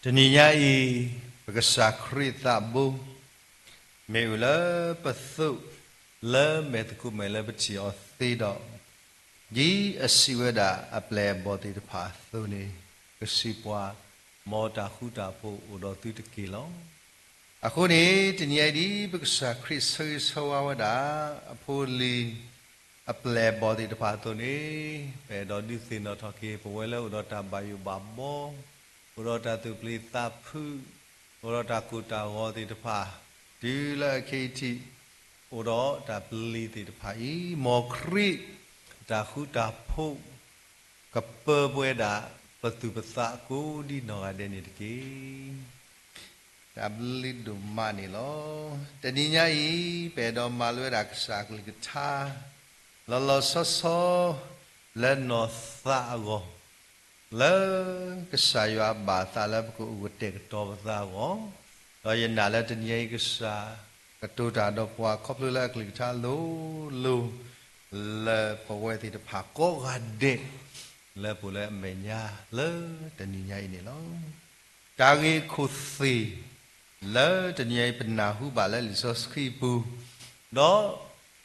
တနံၤညါအံၤ ပကစၢ်ခရံာ်သးဘိ မ့ၢ်အုၣ်လၢပသိး လၢမဲာ်သကိးမဲာ်လၢပထံၣ်အီၤသ့ဒီး, ဒ်အစံးဝဲဒၣ်အပျဲၢ်အဘီၣ်သ့ၣ်တဖၣ်အသိးန့ၣ်, ကစံးပှၤ, မ်တၢ်ဃူတၢ်ဖိးအိၣ်ဒီးသုတက့ၢ်လီၤ. အဃိန့ၣ် တနံၤညါအံၤဒ် ပကစၢ်ခရံာ်ဆၢဂ့ၤဆၢဝါဝဲဒၣ် အဖိအလံၤ အပျဲၢ်အဘီၣ်သ့ၣ်တဖၣ်အသိးန့ၣ်, ပအဲၣ်ဒိးဒုးသ့ၣ်နီၣ်ထီၣ်က့ၤ ပဝဲလၢအိၣ်ဒီးတၢ်ဘၣ်ယိၣ်ဘၣ်ဘီ, အိၣ်ဒီးတၢ်သူၣ်ပျံၤသးဖုး, အိၣ်ဒီးတၢ်ကိၢ်တၢ်ဂီၤသ့ၣ်တဖၣ်, တုၤလၢအခဲအံၤထံး အိၣ်ဒီးတၢ်ပျံၤသ့ၣ်တဖၣ်အံၤ, မ်ခရံာ်အတၢ်ဃူတၢ်ဖိး ကပၢၤပှဲၤဒၣ် ပသူၣ်ပသးကိးဒ်နီၢ်ဂၤဒဲးန့ၣ်တက့ၢ်. တၢ်ဘျုးဒိၣ်မးန့ၣ်လီၤ. တနံၤညါအံၤ ပအဲၣ်ဒိးမၤလိဝဲဒၣ်ကစၢ်အကလုၢ်ကထါ လီၤလီၤဆီဆီ လၢနီၢ်သးအဂီၢ်, လၢကစၢ်ယွၤအဘၣ်အသးလၢပကအိၣ်ကတဲာ်ကတီၤပသးအဂီၢ်, ဒီးယနာ်လၢတနံၤညါအံၤကစၢ်ကတိၤတၢ်ဒီးပှၤခီဖျိလၢအကလုၢ်ကထါလိၤလိၤ လၢပဝဲသ့ၣ်တဖၣ်ကိးဂၤဒဲး လၢပအိၣ်လၢအမဲာ်ညါလၢတနံၤညါအံၤန့ၣ်လီၤ. တၢ်ဂ့ၢ်ခိၣ်သ့ၣ် လၢတနံၤညါအံၤပနၢ်ဟူဘၣ်လၢလံာ်စီဆှံအပူၤ, ဒီး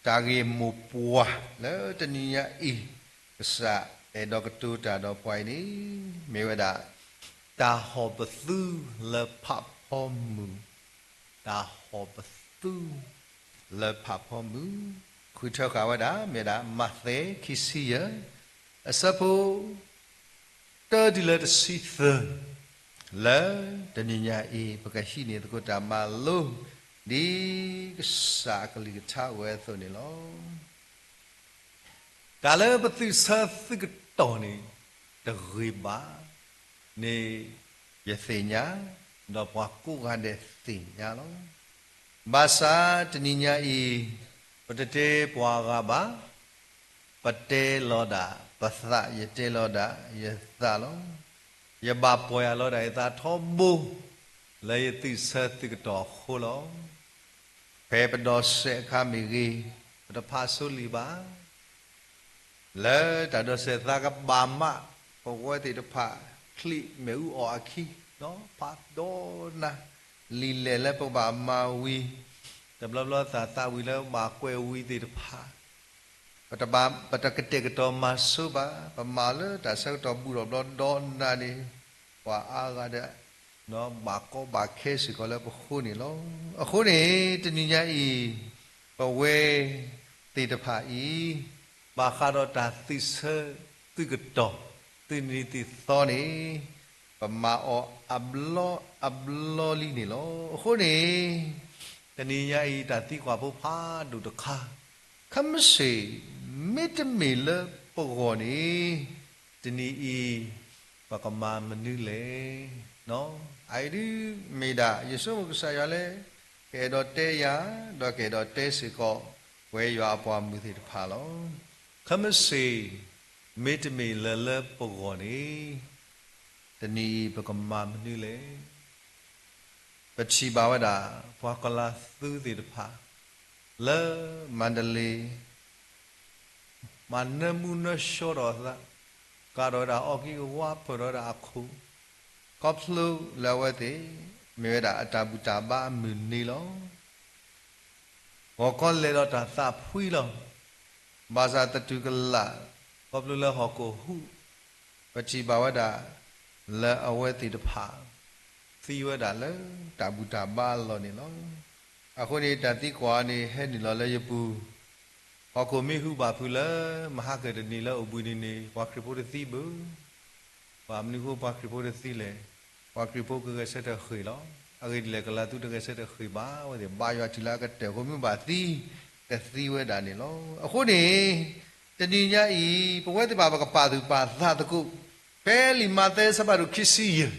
တၢ်ဂ့ၢ်မိၢ်ပှၢ်လၢတနံၤညါအံၤ ကစၢ်အဲၣ်ဒိးကတိၤတၢ်ဒီးပှၤအံၤန့ၣ် မ့ၢ်ဝဲဒၣ် တၢ်ဟီၣ်ပသူလၢဖးဖီမုၢ်, တၢ်ဟီၣ်ပသူလၢဖးဖီမုၢ်, ဃုထၢဃာ်ဝဲဒၣ် မ့ၢ်ဝဲဒၣ်မးသဲခံဆံယဲၢ် အဆၢဖိ တၢတုၤလၢတဆံသၢ, လၢတနံၤညါအံၤ ပကဟံးန့ၢ်သကိးတၢ်မၤလိ ဒ်ကစၢ်အကလုၢ်ကထါအိၣ်ဝဲအသိးန့ၣ်လီၤ. တၢ်လၢပသုးဆၢသုးကတီၢ်န့ၣ် တဂ့ၤဘၣ်န့ၣ် ယသ့ၣ်ညါ, ဒီးပှၤကိးဂၤဒဲးသ့ၣ်ညါလီၤ. ဘၣ်ဆၣ်တနံၤညါအံၤ ပတတဲပှၤဂၤဘၣ်, ပတဲလီၤဒၣ်ပသး, ယတဲလီၤဒၣ်ယသးလီၤ. ယဘၣ်ပှၢ်ယၤလီၤဒၣ်ယသးထီဘိ လၢယသုးဆၢသုးကတီၢ်အဃိလီၤ. ဖဲပဒိးစဲးအခါမ့ၢ်ဂ့ၤ, ပတဖးဆိလံာ်ဘၣ်. လၢတၢ်ဒိးစဲးသးကဘၣ်မး, ပဝဲသ့ၣ်တဖၣ် ချံးမ့ၣ်အူအီၣ်အခံ, ဖးဒိၣ်နၤ, လံာ်လဲၢ်လၢပဘၣ်မၤဝံၤ, တဘျီဘျီသးသးဝံၤလၢဘၣ်ကွဲးဝံၤသ့ၣ်တဖၣ် ပတကတဲာ်ကတီၤမၤဆိဘၣ်, ပမၤလၢတၢ်ဆၢကတီၢ်ဘူးဒီးဘျီဒီးနၤန့ၣ်, ပှၤအါဂၤဒီး ဘၣ်ကီဘၣ်ခဲစ့ၢ်ကီးလၢပဃိန့ၣ်လီၤ. အဃိန့ၣ် တနံၤညါအံၤ ပဝဲသ့ၣ်တဖၣ်အံၤ ဘၣ်ဃးဒီးတၢ်သုးဆၢသုးကတီၢ် သုးနံၤသံၣ်သီန့ၣ် ပမၤအီၤအဘျီအဘျီလံန့ၣ်လီၤ. အဃိန့ၣ် တနံၤညါအံၤ တၢ်သံကွၢ်ဖိဖးဒိၣ်တခါ, ခဲမုၢ်ဆ့ၣ် မ့တမ့ၢ်လၢပဂီၢ်န့ၣ် တနံၤအံၤ ပကမၤမနုၤလဲၣ်. အအံၤဒုးမ့ၢ်ဒၣ် ယဆိကမိၣ်ကစၢ်ယွၤလၢ ကအဲၣ်ဒိးတဲယၤ ဒီးကအဲၣ်ဒိးတဲစ့ၢ်ကီး ပဝဲယွၤအပှၤမုၢ်သ့ၣ်တဖၣ်လီၤ. ခဲမုၢ်ဆ့ၣ် မ့တမ့ၢ်လၢလၢပဂီၢ်န့ၣ် တနံၤအံၤပကမၤမနုၤလဲၣ်. ပထံၣ်ဘၣ်ဝဲဒၣ် ပှၤကီၤလၤသူသ့ၣ်တဖၣ် လၢမၤတလ့ၤ မၤနၢမူနၢဆှီထီၣ်အသး, ကၤထီၣ်ဝဲဒၣ်အီၣ်ကံအဝါ ဖၢၣ်ထီၣ်ဝဲဒၣ်အခိၣ်, ခီဖျိလၢအဝဲသ့ၣ် မ့ၢ်ဝဲဒၣ်အတၢ်ဘူၣ်တၢ်ဘါအမုၢ်နံၤလီၤ. ဂီၤခီလဲၤဒီးတၢ်သးဖှံလီၤ. ဘၣ်ဆၣ်သတူၢ်ကလာ် ခီဖျိလၢဟီၣ်ခိၣ်ဟူး, ပထံၣ်ဘၣ်ဝဲဒၣ် လၢအဝဲသ့ၣ်တဖၣ် သံဝဲဒၣ်လၢတၢ်ဘူၣ်တၢ်ဘါအလီၢ်န့ၣ်လီၤ. အဃိန့ၣ် တၢ်သံကွၢ်န့ၣ် ဟဲနုာ်လီၤလၢယပူၤ, ဟီၣ်ခိၣ်မ့ၢ်ဟူးဘၣ်ဖုးလၢ မဟါကတနံၤလၢအိၣ်ဘှံးနံၤန့ၣ် ပှၤခရံာ်ဖိတသံဘၣ်. ဘၣ်မနုၤအဃိပှၤခရံာ်ဖိတသံလဲၣ်. ပှၤခရံာ်ဖိကဂဲၤဆၢထၢၣ်ဃ့ၢ်လီၤ. အဂ့ၢ်ဒ်လဲၣ် ကီၤလၤသူတဂဲၤဆၢထၢၣ်ဃ့ၢ်ဘၣ်. အဝဲသ့ၣ် ဘါယွၤထံၣ်လၢအကတၢၢ်ဖိမ့ၢ်ဘၣ်သံ, တသံဝဲဒၣ်န့ၣ်လီၤ. အဃိန့ၣ် တနံၤညါအံၤ ပဝဲသ့ၣ်တဖၣ်ပကပာ်သူၣ်ပာ်သးသကိး, ဖဲလံာ်မးသဲအဆၢဖးဒိၣ်ခံဆံယဲၢ်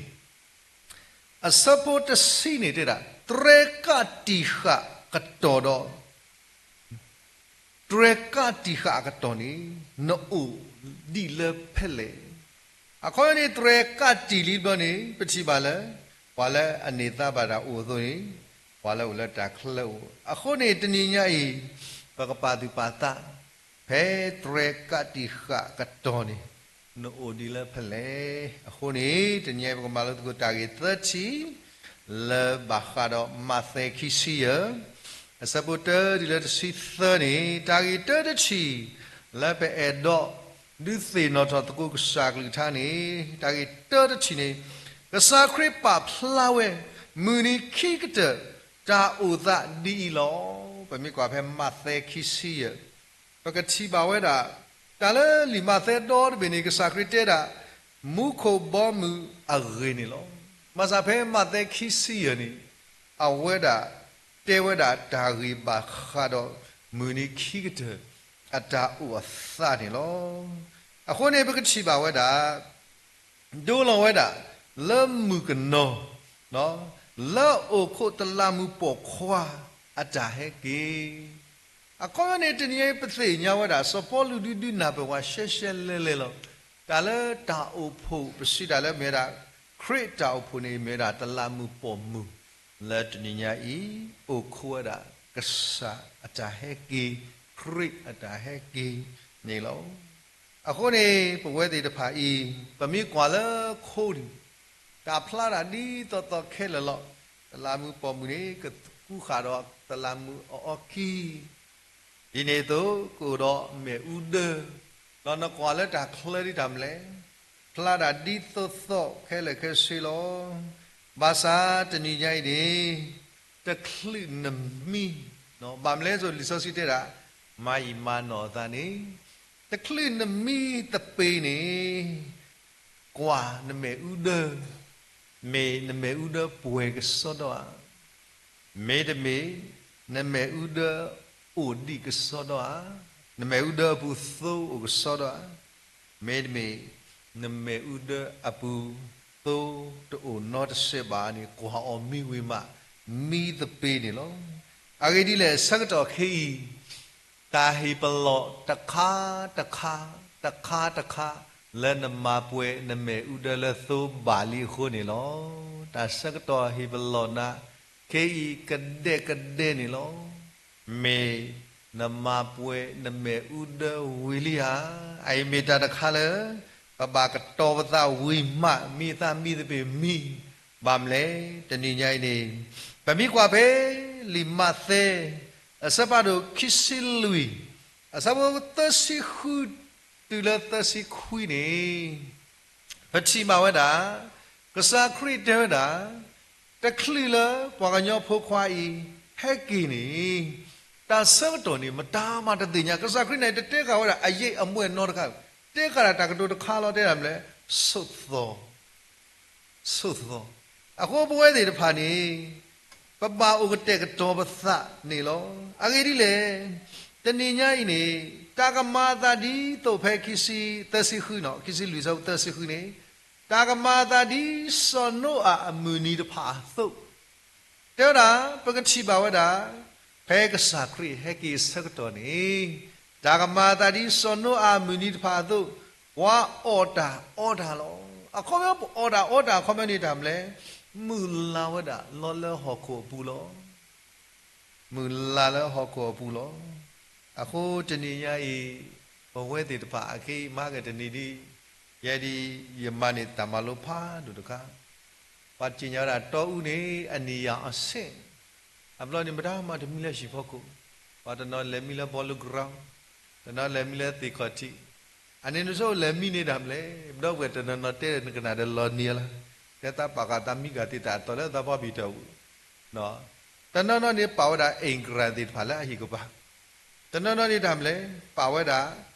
အဆၢဖိတဆံန့ၣ်တဲဒၣ်, တြဲၤကးတံာ်ဃာ်အကတီၢ်ဒီး တြဲၤကးတံာ်ဃာ်အကတီၢ်န့ၣ် နအိၣ်ဒံးလၢဖဲလဲၣ်. အခီပညီန့ၣ် တြဲၤကးတံာ်လံတဘျီန့ၣ် ပထံၣ်ဘၣ်လၢ ပှၤလၢအန့ၢ်သါဘၣ်တၢ်အိၣ်အသိးန့ၣ် ပှၤလၢအိၣ်လၢတၢ်ချၢအိၣ်. အဃိန့ၣ် တနံၤညါအံၤ ပကပာ်သူၣ်ပာ်သး ဖဲတြဲၤကးတံာ်ဃာ်အကတီၢ်န့ၣ် နအိၣ်ဒ်လၢဖဲလဲၣ်. အဃိန့ၣ် တနံၤအံၤပကမၤလိသကိးတၢ်ဂ့ၢ်သၢထံၣ် လၢဘၣ်ဃးဒီးမးသဲခံဆံယဲၢ် အဆၢဖိတၢတုၤလၢတဆံသၢန့ၣ် တၢ်ဂ့ၢ်တၢတထံၣ် လၢပအဲၣ်ဒိးဒုးသ့ၣ်နီၣ်ထီၣ်သကိးကစၢ်ကလုၢ်ကထါန့ၣ် တၢ်ဂ့ၢ်တၢတထံၣ်န့ၣ် ကစၢ်ခရံာ်ပာ်ဖျါဝဲ မုၢ်နံၤခံကတၢၢ် တၢ်အိၣ်သးဒ်အံၤလီၤ. ပမ့ၢ်ကွၢ်ဖဲမးသဲခံဆံယဲၢ် ပကထံၣ်ဘၣ်ဝဲဒၣ် တၢ်လၢလံာ်မးသဲဒီတဘ့ၣ်န့ၣ် ကစၢ်ခရံာ်တဲဒၣ် မူခိၣ်ဘီမုၢ်အဂ့ၢ်န့ၣ်လီၤ. ဘၣ်ဆၣ်ဖဲမးသဲခံဆံယဲၢ်န့ၣ် အဝဲဒၣ်တဲဝဲဒၣ်တၢ်ဂ့ၢ်ဘၣ်ဃးဒီး မုၢ်နံၤခံကတၢၢ် အတၢ်အိၣ်အသးန့ၣ်လီၤ. အဃိန့ၣ် ပကထံၣ်ဘၣ်ဝဲဒၣ် ဒိလီၤဝဲဒၣ် လၢမုၣ်ကနီၤ လၢအိၣ်ခိးတလးမူးပိာ်ခွါ အတၢ်ဟဲက့ၤ အခီပညီန့ၣ် တနံၤအံၤပသ့ၣ်ညါဝဲဒၣ် စီၤပီလူးဒုးဒုးနၢ်ပၢၢ်ဝဲရှဲရှဲလဲလဲလီၤ. တၢ်လၢတၢ်အိၣ်ဖှိၣ် ပစံးတၢ်လၢမ့ၢ်ဝဲဒၣ် ခရံာ်တၢ်အိၣ်ဖှိၣ်န့ၣ် မ့ၢ်ဝဲဒၣ်တလးမူးပိာ်မုၣ် လၢတနံၤညါအံၤ အိၣ်ခိးဝဲဒၣ် ကစၢ်အတၢ်ဟဲက့ၤ ခရံာ်အတၢ်ဟဲက့ၤန့ၣ်လီၤ. အဃိန့ၣ် ပဝဲသ့ၣ်တဖၣ်အံၤ ပမ့ၢ်ကွၢ်လၢခိန့ၣ် တၢ်ဖျါတၢ်ဒ်သိးသိးခဲလၢာ်လီၤ. တလးမူးပိာ်မုၣ်န့ၣ် ကကူးဃာ်ဒီးတလးမူးအအီခံ ဒ်န့ၣ်အသိး ကအိၣ်ဒီးမ့ၣ်အူဒၢ ဒီးနကွၢ်လၢတၢ်ချၢဒ်တၢ်မနုၤလဲၣ် ဖျါတၢ်ဒ်သိးသိးခဲလၢာ်ခဲဆ့လီၤ. ဘၣ်ဆၣ်တနံၤညါအံၤန့ၣ် တချုးနမံ ဘၣ်မနုၤလဲၣ် လံာ်စီဆှံတဲဒၣ် မၤယံာ်မၤနီၢ်အသးန့ၣ် တချုးနမံသပ့ၤန့ၣ် ကွၢ်နမ့ၣ်အူဒၢ မ့ၢ်နမ့ၣ်အူဒၢပှဲၤကစီဒီဧါ, မ့တမ့ၢ် နမ့ၣ်အူဒၢအိၣ်ဒံးကစီဒီဧါ, နမ့ၣ်အူဒၢအပူၤသိအိၣ်ကစီဒီဧါ, မ့တမ့ၢ် နမ့ၣ်အူဒၢအပူၤသိတအိၣ်နီတစဲးဘၣ်န့ၣ် ကွၢ်အီၤမံဝံၤမး မံသပ့ၤန့ၣ်လီၤ. အဂ့ၢ်ဒ်လဲၣ် ဆၢကတီၢ်ခဲအံၤ တၢ်ဟ့ၣ်ပလီၢ်တခါတခါ တခါတခါ လၢနမၤပှဲၤနမ့ၣ်အူဒၢလၢသိဘၣ်လံအဃိန့ၣ်လီၤ. တၢ်ဆၢကတီၢ်ဟ့ၣ်ပလီၢ်နၤ ခဲအံၤကဒဲကဒဲန့ၣ်လီၤ. မ့ၢ်နမၤပှဲၤနမ့ၣ်အူဒၢဝံၤလံဧါ. အအံၤမ့ၢ်တၢ်တခါလၢ ပဘၣ်ကတီၤပသးဝံၤမး မံသးမံသပ့ၤမံ ဘၣ်မနုၤလဲၣ် တနံၤညါအံၤန့ၣ် ပမ့ၢ်ကွၢ်ဖဲ လံာ်မးသဲ အဆၢဖးဒိၣ်ခံဆံလွံၢ် အဆၢဖိသၢဆံဃု တုၤလၢသၢဆံခွံန့ၣ် ပထံၣ်ဘၣ်ဝဲဒၣ် ကစၢ်ခရံာ်တဲဝဲဒၣ် တချုးလၢပှၤကညီဖိခွါအံၤ ဟဲက့ၤန့ၣ် တၢ်ဆၢကတီၢ်န့ၣ် မတၤမးတသ့ၣ်ညါ, ကစၢ်ခရံာ်န့ၣ် တတဲဃာ်ဝဲဒၣ် အရိပ်အမွဲနီတခါ, တဲဃာ်ဒၣ်တၢ်ကတိၤတခါလီၤ တဲဒၣ်မနုၤလဲၣ်, ဆိးသီ ဆိးသီ. အဃိပဝဲသ့ၣ်တဖၣ်န့ၣ် ပဘၣ်အိၣ်ကတဲာ်ကတီၤပသးန့ၣ်လီၤ. အဂ့ၢ်ဒ်လဲၣ်, တနံၤညါအံၤန့ၣ် တၢ်ကမၤအသးဒ်သိးဖဲခံဆံ သၢဆံဃုနီၤ, ခံဆံလွံၢ်ဆၢဖိသၢဆံဃုန့ၣ် တၢ်ကမၤအသးဒ်စီၤနိအၤအမုၢ်နံၤတဖၣ်အသိး တဲဝဲဒၣ် ပကထံၣ်ဘၣ်ဝဲဒၣ် ဖဲကစၢ်ခရံာ်ဟဲက့ၤဆၢကတီၢ်န့ၣ် တၢ်ကမၤအသးဒ်စီၤနိအၤအမုၢ်နံၤတဖၣ်အသိး ပှၤအီၣ်တၢ်အီတၢ်လီၤ. အခီပညီ ပအီၣ်တၢ်အီတၢ်အခီပညီန့ၣ်တၢ်မနုၤလဲၣ်, မုၢ်လၢ်ဝဲဒၣ်လီၤလၢဟီၣ်ခိၣ်အပူၤလီၤ. မုၢ်လၢ်လၢဟီၣ်ခိၣ်အပူၤလီၤ. အဃိတနံၤညါအံၤ ပဝဲသ့ၣ်တဖၣ်အခဲအံၤ မၤက့ၤတနံၤဒ် ယဲဒ်ယမၤန့ၢ်တၢ်မၤလိဖးဒိၣ်တခါ ပှၤစံၣ်ညီၣ်ဝဲဒၣ် တီအူန့ၣ် အနံၣ်ယၤအီၤစ့ၣ်, အဘျီန့ၣ် မတၤမၤတမံလၢဟံၣ်ဖီခိၣ်, ပှၤတနီၤလဲၤမံလၢ bowling ground, တနီၤလဲၤမံလၢသ့ၣ်ခီၣ်ထံး, အန့ၣ်နဆိလဲၤမံန့ၣ်တၢ်မနုၤလဲၣ်, ဒီပုၢ်ဝဲၢ်တနီၤနီၤတဲနကနၣ်ဒီးလီၤနံၤလီၤ, တဲသးပာ်ဃာ်သးမံကၤသ့ၣ်တၢ်အတီၤလၢသးပှၢ်ဘံၣ်တၢ်ပူၤ တနီၤနီၤန့ၣ် ပာ်ဝဲဒၣ် အ့ၣ်ကရၣ်သ့ၣ်တဖၣ်လၢအဟံၣ်ကပၤ, တနီၤနီၤန့ၣ်တၢ်မနုၤလဲၣ်, ပာ်ဝဲဒၣ်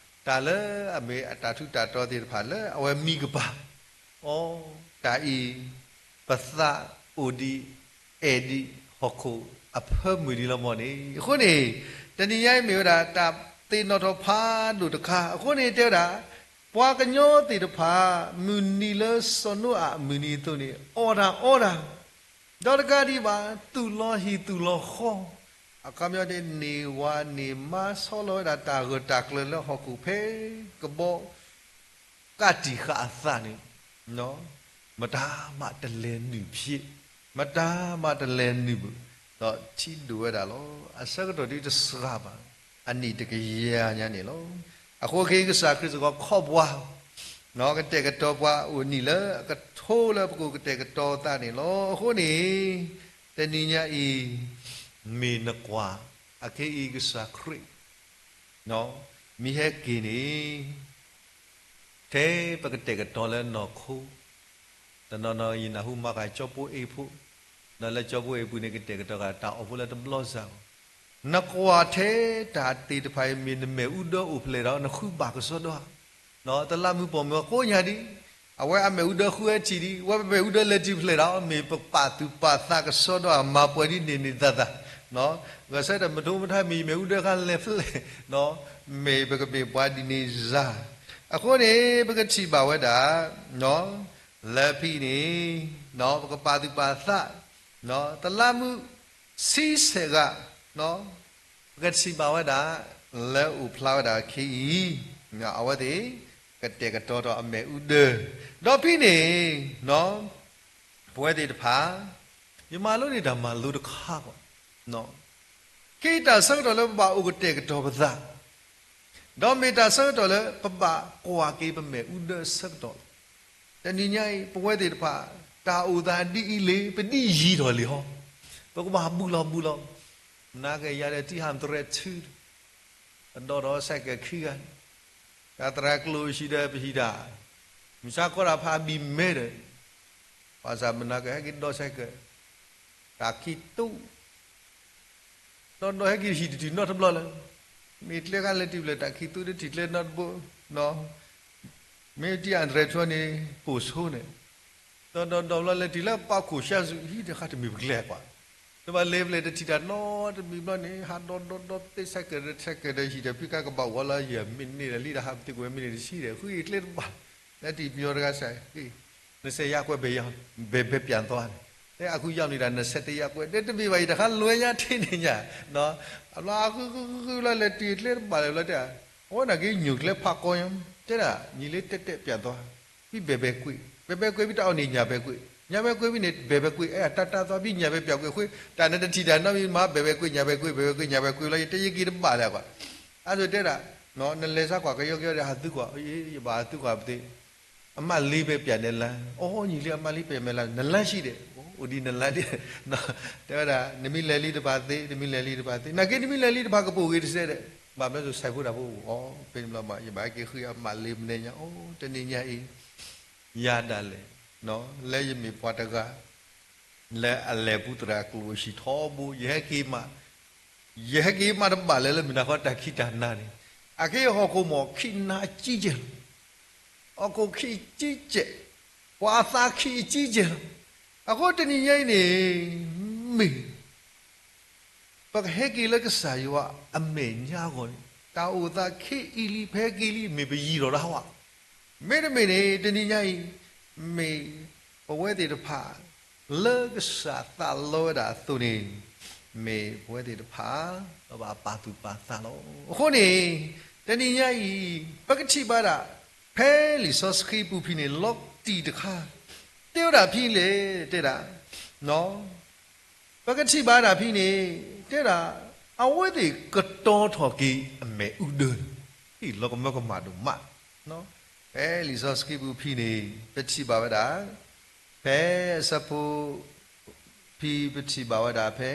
တၢ်လၢအမ့ၢ်အတၢ်ထူးတၢ်တီၤသ့ၣ်တဖၣ်လၢအဝဲမံကပၤ, အိ တၢ်အံၤ ပသးအိၣ်ဒံး အဲၣ်ဒံးဟီၣ်ခိၣ်အဖၢမုၢ်ဒံးလီၤမီၢ်န့ၣ်, အဃိန့ၣ် တနံၤညါအံၤမ့ၢ်ဝဲဒၣ် တၢ်သ့ၣ်နီၣ်ထီၣ်ဖးဒိၣ်တခါ, အဃိန့ၣ်တဲဝဲဒၣ် ပှၤကညီသ့ၣ်တဖၣ် မုၢ်နံၤလၢစီၤနိအၤအမုၢ်နံၤအသိးန့ၣ် အီၣ်တၢ်အီတၢ် ဒီးတကးဒံးဘၣ် သူၣ်လီၤဟံၣ်သူၣ်လီၤဃီ, အခီပညီန့ၣ် န့ၢ်ဝၤန့ၢ်မါဆီလီၤဝဲဒၣ်တၢ်ဂၢၢ်တၢ်ကျၢၤလၢဟီၣ်ခိၣ်ဖဲကဘီ ကးတံာ်ဃာ်အသးန့ၣ်, မတၤမးတလဲၤနုာ်ဖျ့, မတၤမးတလဲၤနုာ်ဘၣ်, ဒီးထံဒိၣ်ဝဲဒၣ်လီၤ. အဆၢကတီၢ်ဒ်တစှၤဘၣ်, အနံၣ်တကယၤညါန့ၣ်လီၤ. အဃိခဲအံၤကစၢ်ခရံာ်စ့ၢ်ကီးခီပှၤ ကတဲာ်ကတီၤပှၤအိၣ်နံၣ်လၢအကထိလၢပကအိၣ်ကတဲာ်ကတီၤသးန့ၣ်လီၤ. အဃိန့ၣ် တနံၤညါအံၤ မ့ၢ်နကွၢ် အခဲအံၤကစၢ်ခရံာ် မ့ၢ်ဟဲက့ၤန့ၣ် ထဲပကတဲာ်ကတီၤလၢနီၢ်ခိ, တနီၤနီၤ ယနၢ်ဟူမၤဃာ်ကၠီဖိအ့ၣ်ဖိ, ဒီးလၢကၠီဖိအ့ၣ်ပူၤန့ၣ် ကတဲာ်ကတီၤဃာ်တၢ်အိၣ်ဖှိၣ်လၢတဘျီစၢ်အဂီၢ်, နကွၢ်ထဲတၢ်သ့ၣ်တဖၣ်အံၤ မ့ၢ်နမ့ၣ်အူဒၢအိၣ်ဖျဲၣ်ဒီး နဃုဘၣ်ကစီဒီဧါ, တလးမူးပိာ်မုၣ်အကိးညါဒံး, အဝဲအမ့ၣ်အူဒၢဃုဝဲထံၣ်ဒံး, ဝဲပမ့ၣ်အူဒၢလဲၤတုၤဖျဲၣ်ဒီး မ့ၢ်ပပာ်သူၣ်ပာ်သးကစီဒီဧါ, မၤပှဲၤဒ်န့ၣ်န့ၣ်သၢသၢ, ဂဲၤဆၢထၢၣ်မ့ၢ်တမ့ၢ်တၢ် မ့ၢ်ယမ့ၣ်အူဒၢဃါလဲၤဖျဲၣ်, မ့ၢ်ပကမ့ၢ်ပှၤဒ်န့ၣ်စၢ်, အဃိန့ၣ် ပကထံၣ်ဘၣ်ဝဲဒၣ် လၢဖဲန့ၣ် ပကပာ်သူၣ်ပာ်သး, တလးမူးဆံဆဲးဂၤ, ပကထံၣ်ဘၣ်ဝဲဒၣ် လၢအိၣ်ဖျါဝဲဒၣ်ခဲအံၤ, အဝဲသ့ၣ် ကတဲာ်ကတီၤထီၣ်အမ့ၣ်အူဒၢ, ဒီးဖဲန့ၣ် ပဝဲသ့ၣ်တဖၣ် ယမၤလိန့ၢ်တၢ်မၤလိတခါကီး, က့ၤတၢ်ဆၢကတီၢ်လၢပဘၣ်အိၣ်ကတဲာ်ကတီၤပသး ဒီးမ့ၢ်တၢ်ဆၢကတီၢ်လၢပဘၣ်ကွၢ်က့ၤပမ့ၣ်အူဒၢအဆၢကတီၢ်လီၤ. တနံၤညါအံၤ ပဝဲသ့ၣ်တဖၣ် တၢ်အိၣ်သးဒ်အံၤလံ ပဒ်ယံာ်ထီၣ်လံဟီ, ပကဘၣ်ဘူးလီၤဘူးလီၤ, နာ်က့ယၤဒီးတံၢ်ဟးမတရဲးထု, ပဒီးဒီးစဲးကဲးခံဂၤ, တၢ်သရၣ်ကျိၣ်ဟံၣ်ဒီးပဟံၣ်တၢ်, မုၢ်ဆါခီတၢ်ဖးဘံၣ်မဲဒီး, ဘၣ်ဆၣ်မနၤကဟဲက့ၤဒီးစဲးကဲး, တၢ်ခံးတူၣ် ဒီးဒီးဟဲက့ၤဟံၣ်တတုၤနီတဘျီလၢၤ, မ့ၢ်ကျဲခါလဲၤတုၤဖျဲၣ်တၢ်ခံးတူၣ်တထံၣ်ကျဲနီတဘိ, မ့ၢ်တံၢ်အတရဲးထုန့ၣ် ပိာ်ဆိန့ၣ်, ဒီးဒီးဒီးလၢတုၤလၢပာ်ခိၣ်ဆှၢဆူဟံၣ်တခါတမံၤပကျဲကွၢ်, တဘၣ်လဲၤဖျဲၣ်တထံၣ်တၢ်နီတမံၤဘျီန့ၣ် ဟးဒီးဒီးဒီးသ့ၣ်ဆဲးကဲးဒီးဆဲးကဲးဒီးဟံၣ်ဒီးဖံကါကဘၣ်ဝီလီၤယမ့ၢ်န့ၢ်ဒီးလံဒီးဟးပသ့ၣ်ကွံာ်မ့ၢ်န့ၢ်တဆံဒီး ဃုအံၤကျဲတဘၣ်, လၢတံၢ်ပညီတဂၤစဲး နဆဲးယါကွဲးဘဲယါ, ဘဲဘဲပၠးသွါန့ၣ်, တဲအခုယါမ့ၢ်ဒၣ်နဆဲးတယါကွဲး တဲတမ့ၢ်ဘၣ်အံၤတခါလွဲညါထဲန့ၣ်ညါ, အဘျီအဃုဃုဃုလီၤလဲၤတုၤကျဲတဘၣ်လဲၣ်ဘျီတဲ, အဝဲနာ်က့ညိၣ်ကျဲဖးကီညါ, တဲဒၣ် ညံၤလၢတဲတဲပၠးသွါ, ဖံဘဲဘဲကွံာ်, ဘဲဘဲကွံာ်ဖံတၢ်အီၣ်န့ၣ်ညၣ်ဘဲကွံာ်, ညၣ်ဘဲကွံာ်ဖံန့ၣ် ဘဲဘဲကွံာ် အဲၣ်တၢ်တၢ်သွါဖံညၣ်ဘဲပၠးကွံာ်ဃု, တၢ်နတထံၣ်တၢ်နီတမံၤမး ဘဲဘဲကွံာ်ညၣ်ဘဲကွံာ် ဘဲဘဲကွံာ်ညၣ်ဘဲကွံာ်လီၤ ယတဲယက့ၤတဘၣ်လဲၣ်ကွၢ်, အါဒိးတဲဒၣ် နလဲၤစါကွၢ်ကယီကယီဒီးဟးသုကွၢ်, ယဘၣ်ဟးသုကွၢ်ပသ့ၣ်, အမါလ့ဘဲပၠးနလါ, အိၣ်ညံၤလံအမါလ့ပၠးမဲာ်လါ, နလါဆံးဒဲး, အိၣ်ဒ်နလါဒဲး, တဲဝဲဒၣ် နမ့ၢ်လဲၤလံတပၤသ့, နမ့ၢ်လဲၤလံတပၤသ့, နာ်က့နမ့ၢ်လဲၤလံတပၤကပိာ်ဂ့ၤတစဲးဒဲး, ဘၣ်မနုၤစိၤဆဲးဖိတၢ်ဖိအိၣ်အီၤ, ဖဲန့ၣ်ဘျီမး ယဘၣ်ဟဲက့ၤဃုအမါလ့မနုၤညါ, အိၣ်တနံၤညါအံၤ ယၤဒၣ်လဲာ်, လၢယမ့ၢ်ပှၤတဂၤ လၢအလဲၤပူၤသရၣ်ကျိၣ်ဟံၣ်ထီဘိ ယဟဲက့ၤမး, ယဟဲက့ၤမးတဘၣ်လၢၤလၢမုၢ်နၤခီတၢ်ခံးတၢ်နၤန့ၣ်, အခဲအံၤဟီၣ်ခိၣ်မ့ၢ်ခံးနၤအကံကဲၢ်လီၤ, ဟီၣ်ခိၣ်ခံးအကံကဲၢ်, ပှၤအသးခံးအကံကဲၢ်လီၤ, အဃိတနံၤညါအံၤန့ၣ် မ့ၢ် ပကဟဲက့ၤလၢကစၢ်ယွၤအမဲာ်ညါအဂီၢ်န့ၣ် တၢ်အိၣ်သးခဲအံၤလံ ပဟဲက့ၤလံ မ့ၢ်ပယံၤထီၣ်တၢ်ဟးဂီၤ, မ့တမ့ၢ်န့ၣ် တနံၤညါအံၤ မ့ၢ်ပဝဲသ့ၣ်တဖၣ် လၢကစၢ်သးလီဝဲဒၣ်အသိးန့ၣ် မ့ၢ်ပဝဲသ့ၣ်တဖၣ် ပဘၣ်ပာ်သူၣ်ပာ်သးလီၤ. အဃိန့ၣ် တနံၤညါအံၤ ပကထံၣ်ဘၣ်ဒၣ် ဖဲလံာ်စီဆှံပူၤဖဲန့ၣ် လီၤတံၢ်တခါ တဲဝဲဒၣ်ဖဲလဲၣ် တဲဒၣ် ပကထံၣ်ဘၣ်ဒၣ်ဖဲန့ၣ် တဲဒၣ် အဝဲသ့ၣ်ကတီၤထီၣ်က့ၤအမ့ၣ်အူဒၢန့ၣ် လီၤကမၢကမၣ်ဒိၣ်မး, ဖဲလံာ်စီဆှံပူၤဖဲန့ၣ် ပထံၣ်ဘၣ်ဝဲဒၣ် ဖဲအဆၢဖိ ဖဲပထံၣ်ဘၣ်ဝဲဒၣ်ဖဲ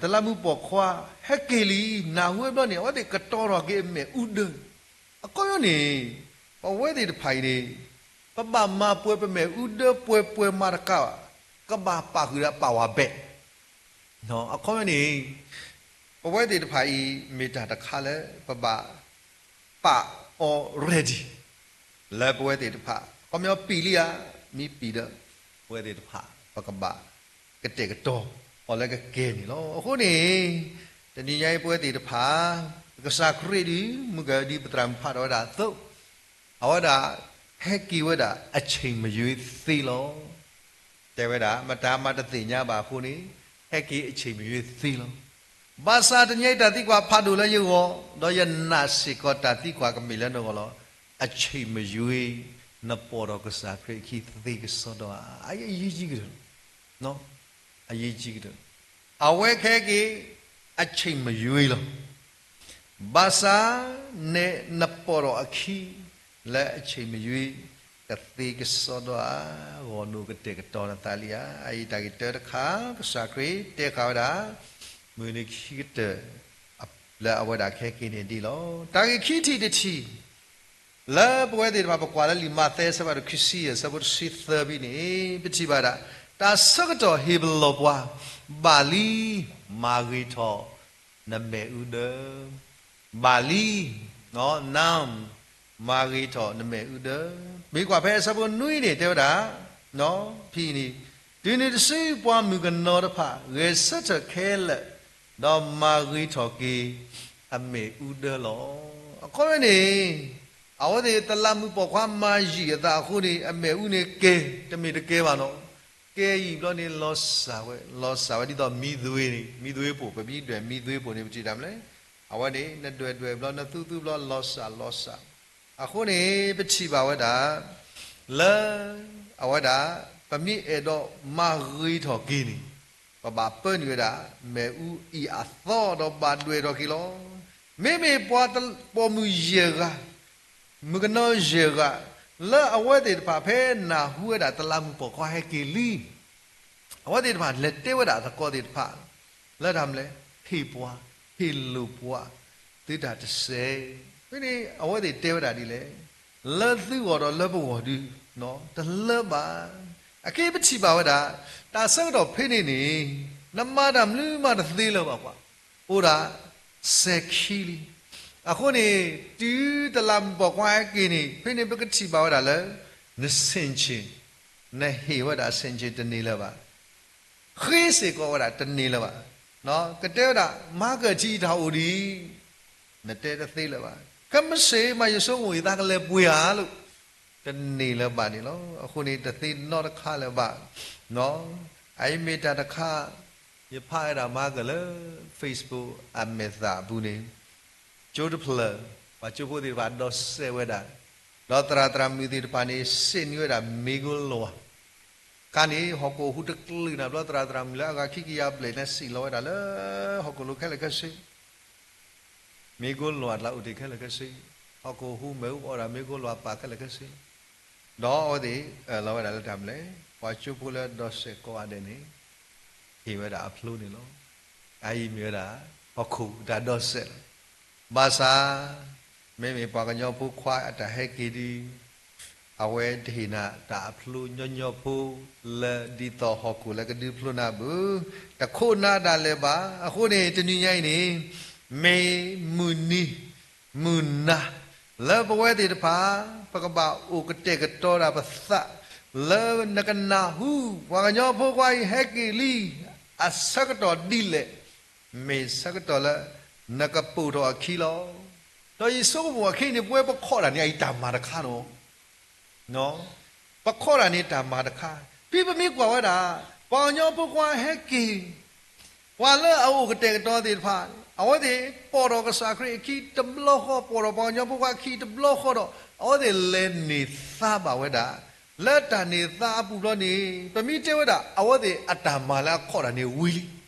တလးမူးပိာ်ခွါ ဟဲက့ၤလံ နၢ်ဟူဝဲဘျီန့ၣ် အဝဲသ့ၣ်ကတီၤထီၣ်က့ၤအမ့ၣ်အူဒၢ, အခီပညီန့ၣ် ပဝဲသ့ၣ်တဖၣ်အံၤန့ၣ် ပဘၣ်မၤပှဲၤပမ့ၣ်အူဒၢပှဲၤပှဲၤမးတကးဘၣ်, ကဘၣ်ပာ်ဃုာ်ဒီးပာ်ဝဲဘဲး, အခီပညီန့ၣ် ပဝဲသ့ၣ်တဖၣ်အံၤ မ့ၢ်တၢ်တခါလၢ ပဘၣ်ပာ်အီၤ ready လၢပဝဲသ့ၣ်တဖၣ် အခီပညီပံာ်လံဧါ, မ့ၢ်ပံာ်ဒီး ပဝဲသ့ၣ်တဖၣ် ပကဘၣ်ကတဲာ်ကတီၤအီၤလၢကကဲန့ၣ်လီၤ. အဃိန့ၣ် တနံၤညါအံၤပဝဲသ့ၣ်တဖၣ် ကစၢ်ခရံာ်ဒုး မုၢ်ကဒ်ပသရၣ်မုၣ်ဖးထီၣ်ဝဲဒၣ်အသိး အဝဲဒၣ် ဟဲက့ၤဝဲဒၣ်အဆ့ၣ်မယွ့သ့လီၤ. တဲဝဲဒၣ် မတၤမးတသ့ၣ်ညါဘၣ်အဃိန့ၣ် ဟဲက့ၤအဆ့ၣ်မယွ့သ့လီၤ. ဘၣ်ဆၣ်တနံၤအံၤတၢ်သံကွၢ်ဖးဒိၣ်လၢယဂီၢ်, ဒီးယနာ်စ့ၢ်ကီးတၢ်သံကွၢ်ကမ့ၢ်လၢနဂီၢ်လီၤ. အဆ့ၣ်မယွ့ နပိာ်ထီၣ်ကစၢ်ခရံာ်အခံသ့ကစီဒီဧါ, အယံာ်ယံာ်ကတၢၢ် အယံာ်ယံာ်ကတၢၢ် အဝဲကဟဲက့ၤ အဆ့ၣ်မယွ့လီၤ. ဘၣ်ဆၣ် နဲနပိာ်ထီၣ်အခံ လၢအဆံးမယွံ ကသ့ကစီဒီဧါ, ဂီၢ်နူာ်ကတဲာ်ကတီၤနသးလံဧါ. အအံၤတၢ်ဂ့ၢ်တၢတခါ ကစၢ်ခရံာ်တဲဃာ်ဝဲဒၣ် မုၢ်နံၤခံကတၢၢ် လၢအဝဲဒၣ်ကဟဲက့ၤန့ၣ်ဒ်လီၤ. တၢ်ဂ့ၢ်ခံထံၣ်တထံၣ် လၢပဝဲသ့ၣ်တဖၣ် ပကွၢ်လၢလံာ်မးသဲ အဆၢဖးဒိၣ်ခံဆံယဲၢ် အဆၢဖိတဆံသၢဖဲန့ၣ် ပထံၣ်ဘၣ်ဒၣ် တၢ်ဆၢကတီၢ်ဟ့ၣ်ပလီၢ်ပှၤ ဘၣ်လံ မၤဂ့ၤထီၣ် နမ့ၣ်အူဒၢ ဘၣ်လံ noun မၤဂ့ၤထီၣ်နမ့ၣ်အူဒၢ. မ့ၢ်ကွၢ်ဖဲအဆၢဖိနွံန့ၣ် တဲဝဲဒၣ် ဖဲအံၤန့ၣ် တုၤနုၤတစုပှၤမုၣ်ကနီၤတဖၣ် ဂဲၤဆၢထၢၣ်ခဲလၢာ် ဒီးမၤဂ့ၤထီၣ်က့ၤ အမ့ၣ်အူဒၢလီၤ. အခီပညီန့ၣ် အဝဲသ့ၣ်တလးမူးပိာ်ခွါမၤယံာ်အသးအဃိန့ၣ် အမ့ၣ်အူန့ၣ်ကဲ တမ့ၢ်တကဲဘၣ်နီၤ. ကဲယံာ်ဘျီန့ၣ် လီၤစၢ်ဝဲ လီၤစၢ်ဝဲဒ်သိးမံသွ့န့ၣ် မံသွ့ပိာ် ပမ့ၢ်ဒွဲၣ်မံသွ့ပိာ်န့ၣ် ပထံၣ်တၢ်မနုၤလဲၣ်. အဝဲန့ၣ် နဒွဲၣ်ဒွဲၣ်ဘျီ နသူသူဘျီ လီၤစၢ်လီၤစၢ်. အဃိန့ၣ် ပထံၣ်ဘၣ်ဝဲဒၣ် လၢ အဝဲဒၣ် ပမ့ၢ်အဲၣ်ဒိးမၤဂ့ၤထီၣ်က့ၤန့ၣ် ပဘၣ်ပၢနုာ်ဝဲဒၣ် မ့ၣ်အူအံၤအသီဒီးဘၣ်ဒွဲၣ်ထီၣ်က့ၤလီၤ. မ့မ့ၢ်ပှၤပိာ်မုၣ်ယဲၢ်ဂၤ မုၣ်ကနီၤယဲၢ်ဂၤ လၢအဝဲသ့ၣ်တဖၣ်ဖဲနၢ်ဟူဝဲဒၣ်တလးမူးပိာ်ခွါဟဲက့ၤလံ အဝဲသ့ၣ်တဖၣ်လဲၤတဲဝဲဒၣ်သကိးသ့ၣ်တဖၣ် လၢတၢ်မနုၤလဲၣ် ဟ့ၣ်ပှၤ ဟ့ၣ်လိာ်ပှၤ သုတၢ်တစဲး. ဖဲန့ၣ် အဝဲသ့ၣ်တဲဝဲဒၣ်ဒ်လဲၣ် လၢသုဂီၢ်ဒီးလၢပဂီၢ်ဒု တလၢဘၣ်. အခဲအံၤပထံၣ်ဘၣ်ဝဲဒၣ် တၢ်ဆၢကတီၢ်ဖဲန့ၣ်န့ၣ် နမၤတၢ်မနုၤမးတသ့လၢၤဘၣ်ပှၤ အိၣ်ဒၣ် စဲးခံလံ. အဃိန့ၣ် တုၤတလးမူးပိာ်ခွါဟဲက့ၤန့ၣ် ဖဲန့ၣ်ပကထံၣ်ဘၣ်ဝဲဒၣ်လၢ နဆ့ၣ်ဆ့ၣ် နဟ့ၣ်ဝဲဒၣ်ဆ့ၣ်ဆ့ၣ်တန့ၢ်လၢၤဘၣ်. ဃ့စ့ၢ်ကီးဝဲဒၣ်တန့ၢ်လၢၤဘၣ်. ကတဲဝဲဒၣ် မၤကၢၢ်ထံအံၤတၢ်အိၣ်ဒံး နတဲတသ့လၢၤဘၣ်. ခဲမုၢ်ဆ့ၣ် မၤယဆိကမိၣ်အံၤသးကလဲၤပှ့ၤဧါလိၤ တန့ၢ်လၢၤဘၣ်န့ၣ်လီၤ. အဃိန့ၣ် တသ့နီတခါလၢၤဘၣ်. အအံၤမ့ၢ်တၢ်တခါ ယဖးဝဲဒၣ်မၤကၢၢ်လၢ Facebook အမဲာ်သၣ်အပူၤန့ၣ် ကၠိတဖျၢၣ် ပှၤကၠိဖိသ့ၣ်တဖၣ်ဒိးစဲးဝဲဒၣ်, ဒီးသရၣ်သရၣ်မုၣ်သ့ၣ်တဖၣ်န့ၣ် စံးန့ၢ်ဝဲဒၣ်မ့ၢ်ကိလိၤဧါ. ခါန့ၣ် ဟီၣ်ခိၣ်ဟူးတကလုာ်နၤဘျီ သရၣ်သရၣ်မုၣ်လၢအဂၤခံကယၤဘျဲၣ်န့ၣ် စံးလီၤဝဲဒၣ်လၢ ဟီၣ်ခိၣ်လိၤခဲလၢာ်ခဲဆ့ မ့ၢ်ကိလိၤဧါတလးအိၣ်တ့ၢ်ခဲလၢာ်ခဲဆ့, ဟီၣ်ခိၣ်ဟူးမ့ၣ်အူအီၣ်ဒၣ်မ့ၢ်ကိလိၤဧါပာ်ခဲလၢာ်ခဲဆ့, ဒီးအဝဲသ့ၣ်အၢၣ်လီၤဝဲဒၣ်လၢတၢ်မနုၤလဲၣ်, ပှၤကၠိဖိလၢဒိးစဲးကိးဂၤဒဲးန့ၣ် ဟ့ၣ်ဝဲဒၣ်အဖျိန့ၣ်လီၤ. အအံၤမ့ၢ်ဝဲဒၣ် ဟီၣ်ခိၣ်တၢ်ဒိးစဲးလီၤ. ဘၣ်ဆၣ် မ့မ့ၢ်ပှၤကညီဖိခွါအတၢ်ဟဲက့ၤဒီး အဝဲတဟ့ၣ်နၤတၢ်အဖျိညီညီဖိ လၢဒ်သိးဟီၣ်ခိၣ်လၢကဒုးဖျိနၤဘၣ်, တခိးနၤဒၣ်လဲာ်ဘၣ်. အဃိန့ၣ် တနံၤညါအံၤန့ၣ် မ့ၢ်မုၢ်နံၤ မုၢ်နၤ လၢပဝဲသ့ၣ်တဖၣ် ပကဘၣ်အိၣ်ကတဲာ်ကတီၤဒၣ်ပသး လၢနကနၢ်ဟူ ပှၤကညီဖိခွါအံၤဟဲက့ၤလံ အဆၢကတီၢ်ဒ်လဲၣ်, မ့ၢ်ဆၢကတီၢ်လၢ နကပိာ်ထီၣ်အခံလီၤ. ဒီးယဆိကမိၣ်အခံန့ၣ် ပဝဲပခိးတၢ်န့ၣ် အအံၤတၢ်မၤတခါနီၤ ပခိးတၢ်န့ၣ်တၢ်မၤတခါ, ဖဲပမ့ၢ်ကွၢ်ဝဲဒၣ် ပှၤကညီဖိခွါဟဲက့ၤ, ပှၤလၢအအိၣ်ကတဲာ်ကတီၤသ့ၣ်တဖၣ် အဝဲသ့ၣ်ပိာ်ထီၣ်ကစၢ်ခရံာ်အခံတဘျီဃီ, ပိာ်ထီၣ်ပှၤကညီဖိခွါအခံတဘျီဃီဒီး အဝဲသ့ၣ်လဲၤန့ၢ်သါဘၣ်ဝဲဒၣ်, လၢတၢ်န့ၢ်သါအပူၤဘျီန့ၣ် ပမ့ၢ်တဲဝဲဒၣ် အဝဲသ့ၣ်အတၢ်မၤလၢအခိးတၢ်န့ၣ်ဝံၤလံ,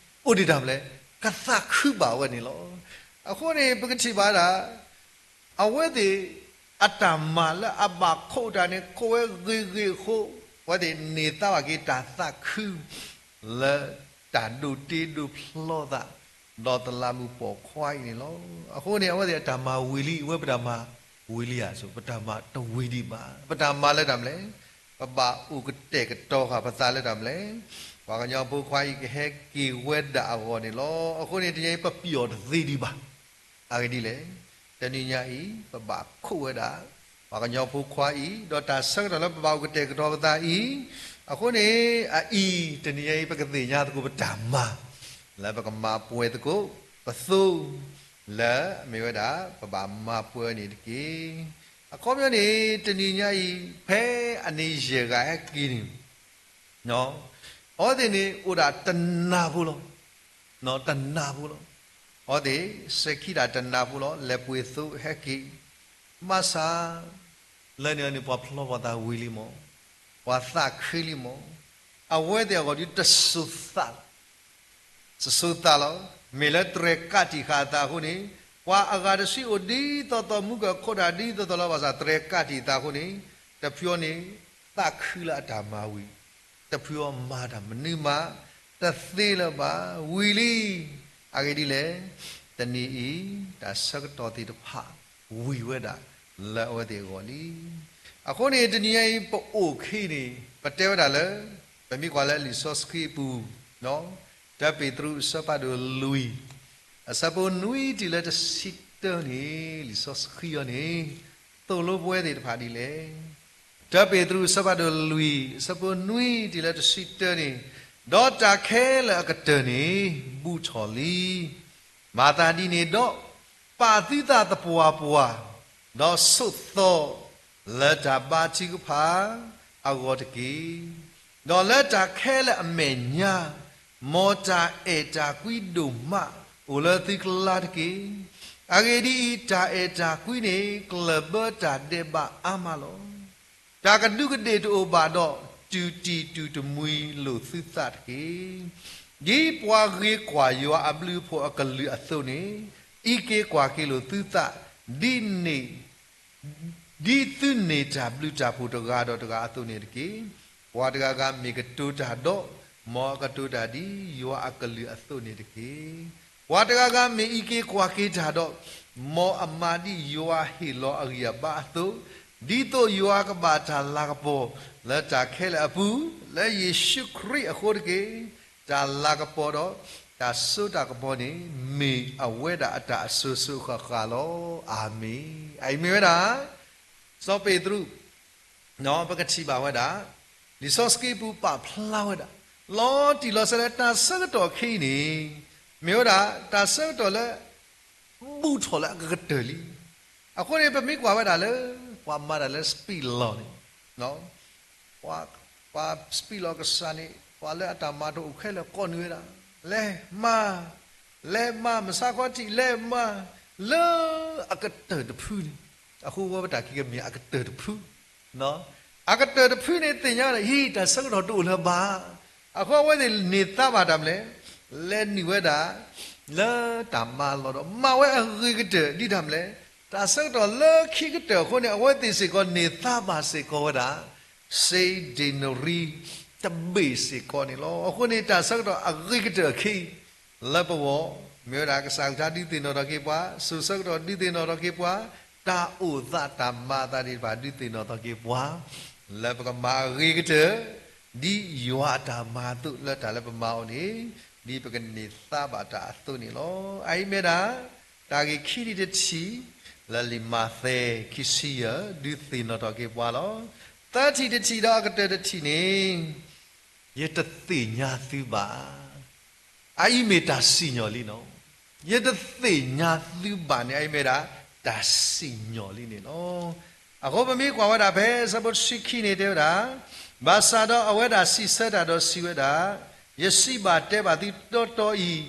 အိၣ်ဒံးတၢ်မနုၤလဲၣ်, ကသးခုဘၣ်ဝဲန့ၣ်လီၤ. အဃိန့ၣ် ပကထံၣ်ဘၣ်ဒၣ် အဝဲသ့ၣ်အတၢ်မၤလၢအဘၣ်ခိးတၢ်န့ၣ် ခိးဝဲဂ့ၤဂ့ၤအဃိ, အဝဲသ့ၣ်န့ၢ်သါဘၣ်က့ၤတၢ်သးခု လၢတၢ်ဒိးတ့ဒိးဖျီသး ဒီးတလးမူးပိာ်ခွါအံၤန့ၣ်လီၤ. အဃိန့ၣ် အဝဲသ့ၣ်အတၢ်မၤဝံၤလံ, အဝဲပတၢ်မၤဝံၤလံဧါ, ပတၢ်မၤတဝံၤဒံးဘၣ်. ပတၢ်မၤလၢတၢ်မနုၤလဲၣ်, ပဘၣ်အိၣ်ကတဲာ်ကတီၤဃာ်ပသးလၢတၢ်မနုၤလဲၣ်, ပှၤကညီဖိခွါအံၤကဟဲက့ၤဝဲဒၣ်အဂီၢ်န့ၣ်လီၤ. အဃိန့ၣ် တနံၤအံၤပပျီၣ်တသ့ဒံးဘၣ်. အဂ့ၢ်ဒ်လဲၣ်, တနံၤညါအံၤ ပဘၣ်ခိးဝဲဒၣ် ပှၤကညီဖိခွါအံၤ, ဒီးတၢ်ဆၢကတီၢ်လၢပဘၣ်အိၣ်ကတဲာ်ကတီၤပသးအံၤ, အဃိန့ၣ် အအံၤ တနံၤညါအံၤ ပကသ့ၣ်ညါသကိးပတၢ်မၤ လၢပကမၤပှဲၤသကိးပသိ, လၢအမ့ၢ်ဝဲဒၣ် ပဘၣ်မၤပှဲၤန့ၣ်တက့ၢ်. အခီပညီန့ၣ် တနံၤညါအံၤ ဖဲအန့ၣ်ယဲၢ်ဂၤဟဲက့ၤန့ၣ် အဝဲသ့ၣ်န့ၣ်အိၣ်ဒၣ်တနၢ်ဖိလီၤ. တနၢ်ဖိလီၤ. အဝဲသ့ၣ်စဲၤခံဒၣ်တနၢ်ဖိလီၤ. လဲၤပှ့ၤသိဟဲက့ၤ, ဘၣ်ဆၣ် လၢန့ၣ်န့ၣ် ပှၤဖျီပှၤသးဝံၤလံမး, ပှၤသးခုလံမး, အဝဲသ့ၣ်အဂီၢ်ဒ်တစိၤသးလီၤ. တစိၤသးလီၤ. မ့ၢ်လၢတြဲၤကးတံာ်ဃာ်အသးအဃိန့ၣ် ပှၤအဂၤတဆံအိၣ်ဒ်သိးသိး မူကၢၢ်ခိးတၢ်ဒ်သိးသိးလီၤ. ဘၣ်ဆၣ်တြဲၤကးတံာ်သးအဃိန့ၣ်, တဖုအံၤန့ၣ် သးခုလၢအတၢ်မၤဝံၤ, တဖုအံၤမၤတၢ်မနုၤမး တသ့လၢၤဘၣ်, ဝံၤလံ. အဂ့ၢ်ဒ်လဲၣ်, တနံၤအံၤ တၢ်ဆၢကတီၢ်သ့ၣ်တဖၣ် ဝံၤဝဲဒၣ်လၢအဝဲသ့ၣ်အဂီၢ်လံ. အဃိန့ၣ် တနံၤညါအံၤ ပအိၣ်ခံန့ၣ် ပတဲဝဲဒၣ်လၢ ပမ့ၢ်ကွၢ်လၢလံာ်စီဆှံအပူၤ, တၢ ပ့းတရူး အဆၢဖးဒိၣ်လွံၢ်, အဆၢဖိနွံတုၤလၢတဆံတၢန့ၣ် လံာ်စီဆှံအံၤန့ၣ် သိၣ်လိပဝဲသ့ၣ်တဖၣ်ဒ်လဲၣ်. တၢ ပ့းတရူး အဆၢဖးဒိၣ်လွံၢ် အဆၢဖိနွံတုၤလၢတဆံတၢန့ၣ်, ဒီးတၢ်ခဲလၢာ်အကတၢၢ်န့ၣ် ဘူးထီၣ်လံ. မၤသးဒ်န့ၣ်ဒီး ပာ်သုသးသပှၢ်ပှၢ်, ဒီးဆိးသီလၢတၢ်ဘါထုကဖၣ်အဂီၢ်တက့ၢ်. ဒီးလၢတၢ်ခဲလၢာ်အမဲာ်ညါ, မ်တၢ်အဲၣ်တၢ်ကွံဒိၣ်မးအိၣ်လၢသုကျါတက့ၢ်. အဂ့ၢ်ဒ်အံၤ, တၢ်အဲၣ်တၢ်ကွံန့ၣ် ကျၢၢ်ဘၢတၢ်ဒဲးဘးအါမးလီၤ. တၢ်ကဒူးကဒ့ၣ်တအိၣ်ဘၣ်ဒီး, တူၢ်တံၢ်တူၢ်တမှံၤလိာ်သုသးတက့ၢ်. ဒ်ပှၤဂ့ၤကွၢ်ယွၤအဘျုးအဖှိၣ်အကလုာ်အသိးန့ၣ်, အံးက့ၤကွၢ်က့ၤလိာ်သုသး, ဒ်န့ၣ် ဒ်သုန့ၢ်တၢ်ဘျုးတၢ်ဖှိၣ်တဂၤဒီးတဂၤအသိးန့ၣ်တက့ၢ်. ပှၤတဂၤဂၤမ့ၢ်ကတိၤတၢ်ဒီး, မ်အကတိၤတၢ်ဒ်ယွၤအကလုာ်အသိးန့ၣ်တက့ၢ်. ပှၤတဂၤဂၤမ့ၢ်အံးက့ၤကွၢ်က့ၤတၢ်ဒီး, မ်အမၤဒ်ယွၤဟ့ၣ်လီၤအဂံၢ်အဘါအသိး, ဒ်သိးယွၤကဘၣ်တၢ်လၤကပီၤလၢတၢ်ခဲလၢာ်အပူၤ, လၢယ့ၣ်ၡူးခရံာ်အဃိတက့ၢ်. တၢ်လၤကပီၤဒီးတၢ်စိတၢ်ကမီၤန့ၣ် မ့ၢ်အဝဲဒၣ်အတၢ်အစိၤစိၤဃၣ်ဃၣ်လီၤ. အၤမ့ၣ်. အအံၤမ့ၢ်ဝဲဒၣ် စီၤပ့းတရူး ပကထံၣ်ဘၣ်ဝဲဒၣ်, လံာ်စီဆှံပူၤပာ်ဖျါဝဲဒၣ် လီၤတံၢ်လီၤဆဲးလၢတၢ်ဆၢကတီၢ်ခံအံၤန့ၣ် မ့ၢ်ဝဲဒၣ်တၢ်ဆၢကတီၢ်လၢ ဘူးထီၣ်လၢအကကတၢၢ်လံ. အဃိန့ၣ် ပမ့ၢ်ကွၢ်ဝဲဒၣ်လၢ ပှၤမၤတၢ်လၢ speed law န့ၣ် ပှၤ ပှၤ speed law ကစၢ်န့ၣ် ပှၤလၢအတၢ်မၤတအိၣ်ခဲလၢာ်ကိးနုာ်ဝဲဒၣ် လဲၤမၤ, လဲၤမၤ မဆါခီထံး လဲၤမၤ လၢအကတၢၢ်တဖုန့ၣ်, အဃိဝဲပတၢ်ခံကမ့ၢ်အကတၢၢ်တဖု, အကတၢၢ်တဖုန့ၣ်သ့ၣ်ညါဝဲဒၣ် ဟံၣ် တၢ်ဆၢကတီၢ်တအိၣ်လၢၤဘၣ်. အဃိအဝဲသ့ၣ်န့ၢ်သါဘၣ်တၢ်မနုၤလဲၣ်, လဲၤနုာ်ဝဲဒၣ် လၢတၢ်မၤလီၢ်ဒီး မၤဝဲအဂ့ၤကတၢၢ်ဒ်တၢ်မနုၤလဲၣ်, တၢ်ဆၢကတီၢ်လၢခံကတၢၢ်အဃိန့ၣ် အဝဲသ့ၣ်စ့ၢ်ကီးန့ၢ်သါဘၣ်စ့ၢ်ကီးဝဲဒၣ် စ့ဒ့နရံ တဘ့ၣ်စ့ၢ်ကီးန့ၣ်လီၤ. အဃိန့ၣ် တၢ်ဆၢကတီၢ်အဂ့ၤကတၢၢ်အခံ လၢပဂီၢ် မ့ၢ်ဝဲဒၣ်ကစၢ်အကလုၢ်ဒုးသ့ၣ်နီၣ်ထီၣ်က့ၤပှၤ, စိၤဆၢကတီၢ်ဒုးသ့ၣ်နီၣ်ထီၣ်က့ၤပှၤ, တၢ်အိၣ်သးတၢ်မၤအသးသ့ၣ်တဖၣ်ဒုးသ့ၣ်နီၣ်ထီၣ်က့ၤပှၤ, လၢပကမၤအဂ့ၤကတၢၢ် ဒ်ယွၤအတၢ်မၤအသိး လၢတၢ်လၢပမၤအီၤန့ၣ် ဒ်ပကန့ၢ်သါဘၣ်တၢ်အသိးန့ၣ်လီၤ. အအံၤမ့ၢ်ဒၣ် တၢ်ဂ့ၢ်ခံထံၣ်တထံၣ် လၢလံာ်မးသဲ ခံဆံယဲၢ် ဒုးသ့ၣ်နီၣ်ထီၣ်က့ၤပှၤလီၤ. သၢထံၣ်တထံၣ်ဒီးအကတၢၢ်တထံၣ်န့ၣ် ယတသ့ၣ်ညါသုဘၣ်. အအံၤမ့ၢ်တၢ်စံၣ်ညီၣ်လံနီၤ. ယတသ့ၣ်ညါသုဘၣ်န့ၣ် အအံၤမ့ၢ်ဒၣ် တၢ်စံၣ်ညီၣ်လံန့ၣ်လီၤ. အဃိပမ့ၢ်ကွၢ်ဝဲဒၣ်ဖဲဆၢဖိတဆံခံန့ၣ်တဲဝဲဒၣ်, ဘၣ်ဆၣ်ဒီးအဝဲဒၣ်စံးဆၢတၢ်ဒီးစံးဝဲဒၣ်, ယစံးဘၣ်တဲဘၣ်သုတီတီအံ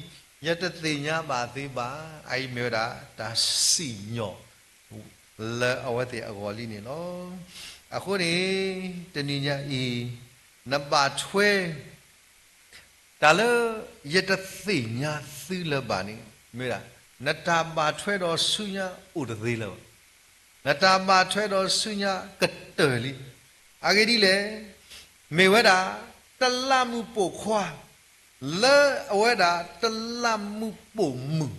ၤ, ယတသ့ၣ်ညါဘၣ်သုဘၣ်. အအံၤမ့ၢ်ဝဲဒၣ် တၢ်စံၣ်ညီၣ် လၢအဝဲသ့ၣ်အဂီၢ်လံန့ၣ်လီၤ. အဃိန့ၣ် တနံၤညါအံၤ နဘၣ်ထွဲ တၢ်လၢ ယတသ့ၣ်ညါသုလၢၤဘၣ်န့ၣ် မ့ၢ်ဒၣ် နတၢ်ဘၣ်ထွဲဒီးဆူညါအိၣ်တသ့လၢၤဘၣ်. နတၢ်ဘၣ်ထွဲဒီးဆူညါကတၢၢ်လံ. အဂ့ၢ်ဒ်လဲၣ်, မ့ၢ်ဝဲဒၣ် တလးမူးပိာ်ခွါ လၢအဝဲဒၣ် တလးမူးပိာ်မုၣ်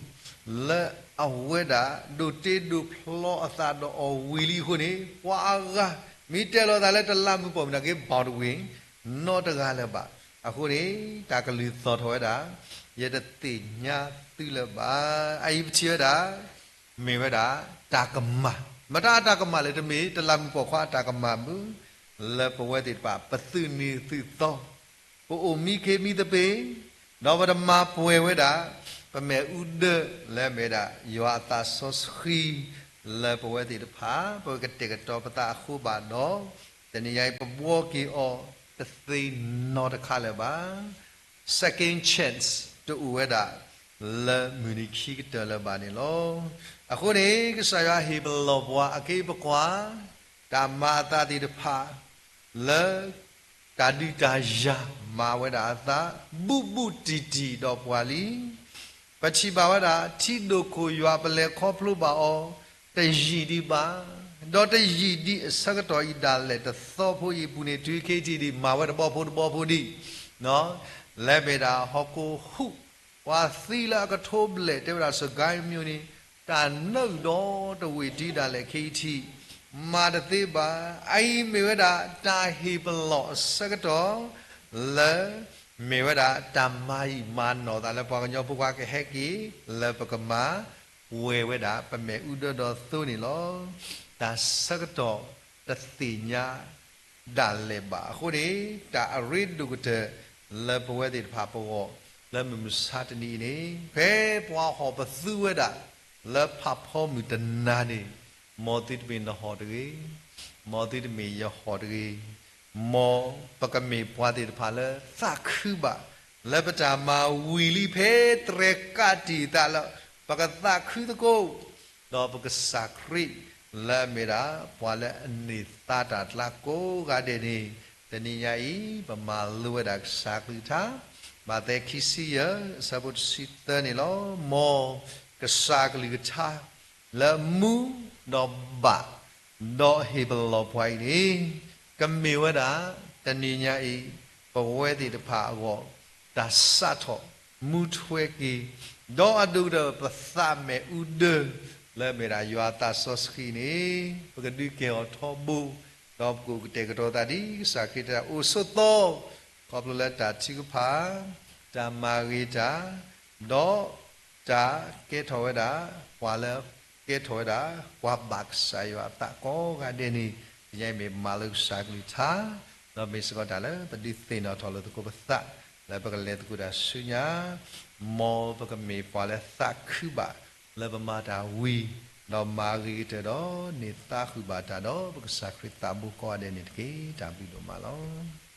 လၢအဝဲဒၣ် ဒိးတ့ဒိးဖျီအသးဒီးအီၤဝံၤလံအဃိန့ၣ် ပှၤအါဂၤ မ့ၢ်တဲလီၤသးလၢတလးမူးပိာ်မုၣ်နာ်က့ ဘၣ်တဝ့ၢ် နီတဂၤလၢၤဘၣ်. အဃိန့ၣ် တၢ်ကလုၢ်သီၣ်ထီၣ်ဝဲဒၣ် ယတသ့ၣ်ညါသုလၢၤဘၣ်. အအံၤပထံၣ်ဝဲဒၣ် မ့ၢ်ဝဲဒၣ် တၢ်ကမၣ်. မတၤအတၢ်ကမၣ်လဲၣ်, တမ့ၢ်တလးမူးပိာ်ခွါအတၢ်ကမၣ်မုၢ် လၢပဝဲသ့ၣ်တဖၣ် ပသုးနံၤသုးသီ ပအိၣ်မံခ့မံသပ့ၤ, ဒီးပတမၤပှဲၤဝဲဒၣ် ပမဲာ်အူဒၢလၢအမ့ၢ်ဝဲဒၣ် ယွၤအသးစီဆှံ လၢပဝဲသ့ၣ်တဖၣ် ပကတဲာ်ကတီၤပသးအဃိဘၣ်ဒီး တနံၤညါအံၤ ပဘှီက့ၤအီၤတသ့နီတခါလၢၤဘၣ်. Second chance တအိၣ်ဝဲဒၣ် လၢမုၢ်နံၤခံကတၢၢ်လၢၤဘၣ်န့ၣ်လီၤ. အဃိန့ၣ် ကစၢ်ယွၤဟ့ၣ်ပလီၢ်ပှၤအက့ပကွၢ် တၢ်မၤအသးသ့ၣ်တဖၣ် လၢ တၢ်ဒုးတၢ်ယၤမၤဝဲဒၣ်အသး ဘူးဘူးတံၢ်တံၢ်ဒီးပှၤလံ. ပထံၣ်ဘၣ်ဝဲဒၣ် ထံဒိၣ်ခိၣ်ယွၤပလဲၤခီဖျိဘၣ်အီၤ တယံာ်ဒံးဘၣ်, ဒီးတယံာ်ဒံးအဆၢကတီၢ်အံၤဒၣ်လဲာ်တသီဖိအံၤအပူၤန့ၣ် တုၤခဲအံၤထံၣ်ဒံး မၤဝဲတဘီဖိတဘီဖိဒံး လၢမ့ၢ်ဒၣ်ဟီၣ်ခိၣ်ဟူး ပှၤသံလၢအကထိဘျဲၣ် တဲဝဲဒၣ်စကဲမၠိန့ၣ် တၢ်နၢအုၣ်ဒီတဝ့ၢ်ဒံးဒၣ်လဲာ်ခဲအံၤထံၣ် မၤတသ့ဘၣ်. အအံၤမ့ၢ်ဝဲဒၣ်တၢ်ဟ့ၣ်ပလီၢ်အဆၢကတီၢ် လၢ မ့ၢ်ဝဲဒၣ်တၢ်မၤအံၤမၤနီၢ်သးလၢပှၤကညီဖိခွါကဟဲက့ၤ လၢပကမၤ ပှဲၤဝဲဒၣ်ပမဲာ်အူဒၢဒီးသိန့ၣ်လီၤ. တၢ်ဆၢကတီၢ်တသ့ၣ်ညါ ဒၣ်လဲာ်ဘၣ်အဃိန့ၣ် တၢ်အရ့ဒိၣ်ကတၢၢ်လၢပဝဲသ့ၣ်တဖၣ်ပဂီၢ် လၢမုၢ်မဆါတနံၤအံၤန့ၣ် ဖဲပှၤဟီၣ်ပသူဝဲဒၣ် လၢဖးဖီမုၢ်တနၤန့ၣ် မ်သုတမ့ၢ်နဟီၣ်တဂ့ၤ, မ်သုတမ့ၢ်ယဟီၣ်တဂ့ၤ, မ်ပကမ့ၢ်ပှၤသ့ၣ်တဖၣ်လၢသးခုဘၣ် လၢပတၢ်မၤဝံၤလံ ဖဲတြဲၤကးတံာ်သးလၢ ပကသးခုသကိး ဒီးပကစၢ်ခရံာ် လၢအမ့ၢ်ဒၣ် ပှၤလၢအန့ၢ်သါတၢ်ကျါကိးဂၤဒဲးန့ၣ် တနံၤညါအံၤ ပမၤလိဝဲဒၣ်ကစၢ်ကလုၢ်ကထါ မးသဲခံဆံယဲၢ် အဆၢဖိတဆံသၢန့ၣ်လီၤ. မ်ကစၢ်ကလုၢ်ကထါ လၢမူဒီးဘၣ် ဒီးဟ့ၣ်ပလီၢ်ပှၤအံၤန့ၣ် ကမ့ၢ်ဝဲဒၣ် တနံၤညါအံၤ ပဝဲသ့ၣ်တဖၣ်အဂီၢ် တၢ်စးထီၣ်မူထွဲက့ၤ ဒီးအဒိၣ်ကတၢၢ်ပသးမဲာ်အူဒၢ လၢအမ့ၢ်ဒၣ်ယွၤအသးစီဆှံန့ၣ် ပကဒုးကဲထီၣ်ထီဘိ ဒီးပကအိၣ်ကတဲာ်ကတီၤသးဒ် ကစၢ်ခရံာ်တၢ်အိၣ်ဆိးသီ ခီဖျိလၢတၢ်ထုကဖၣ်, တၢ်မၤဂ့ၤတၢ်, ဒီးတၢ်ကဲထီၣ်ဝဲဒၣ် ပှၤလၢကဲထီၣ်ဝဲဒၣ် ပှၤဘၣ်ကစၢ်ယွၤအသးကိးဂၤဒဲးန့ၣ် တနံၤညါအံၤမ့ၢ်မၤလိကစၢ်ကလုၢ်ကထါ ဒီးမ့ၢ်စ့ၢ်ကီးတၢ်လၢပဒုးသ့ၣ်နီၣ်ထီၣ်လိာ်သကိးပသး လၢပကလဲၤသကိးတၢ်ဆူညါ မ်ပကမ့ၢ်ပှၤလၢသးခုဘၣ် လၢပမၤတၢ်ဝံၤ ဒီးမၤဂ့ၤကတၢၢ်ဒီးန့ၢ်သါဃုာ်ဘၣ်တၢ်ဒီး ပကစၢ်ခရံာ်သးဘိကိးဂၤဒဲးန့ၣ်တက့ၢ်. တၢ်ဘျုးဒိၣ်မးလီၤ.